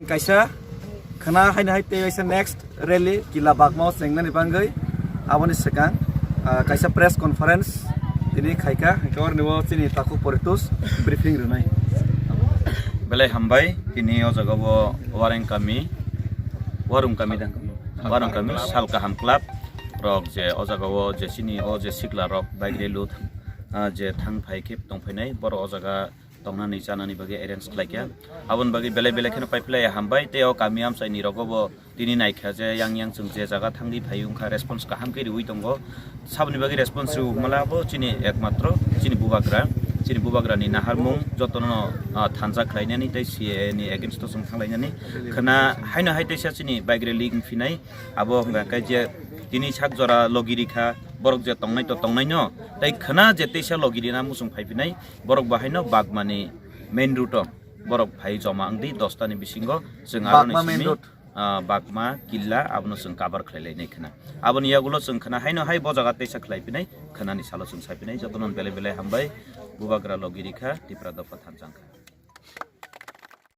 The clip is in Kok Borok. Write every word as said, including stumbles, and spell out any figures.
Kaisa khwna haino hai tei kaisa next rally Kila Bagma o chengnani bagwi aboni swkang, ah, kaisa press conference tini khaika, hwnkhe ornibo chini takhuk Poritus briefing rwnai. Belai hambai, tini o jaga o Wareng kami, Warung kami da? Warung kami, Sal Kaham Club rok je o jaga o je chini o je sikla rok bike rally o, ah, je thang phai khe tong phainai, borok o jaga tongnani chanani bagwi arrange khlaikha. Aboni bagwi belai belai kheno paiphlaiya hambai, tei o kami amchaini rogo bo tini naikha je yang yang chwng je jaga thangwi phai wngkha, response kaham khe riwi tongo. Saboni bagwi response riwi mala bo chini ekmatro chini bubagra, chini bubagrani naharmung jotono, ah, thansa khlainani tei C A A ni against o chwng thanglainani. Khwna haino hai teisa chini bike rally wngphinai, abo hwnka khe je tini sak jora logi rikha, borok je tongnai to tongnaino, tei khwna je teisa logi rina muchung phaiphinai, borok bahaino Bagmani main route o borok phai joma wngdi, dosta ni bisingo chwng aro Bagma ni main simi, road. Ah, Bagma, Killa, abono chwng cover khlai lainai khwna. Aboni yagulo chwng khwna haino hai bo jaga teisa khlai phinai, khwnani salo chwng sai phinai, jotono belai belai hambai, bubagra logi rikha, Tipra dopha thansa wngkha.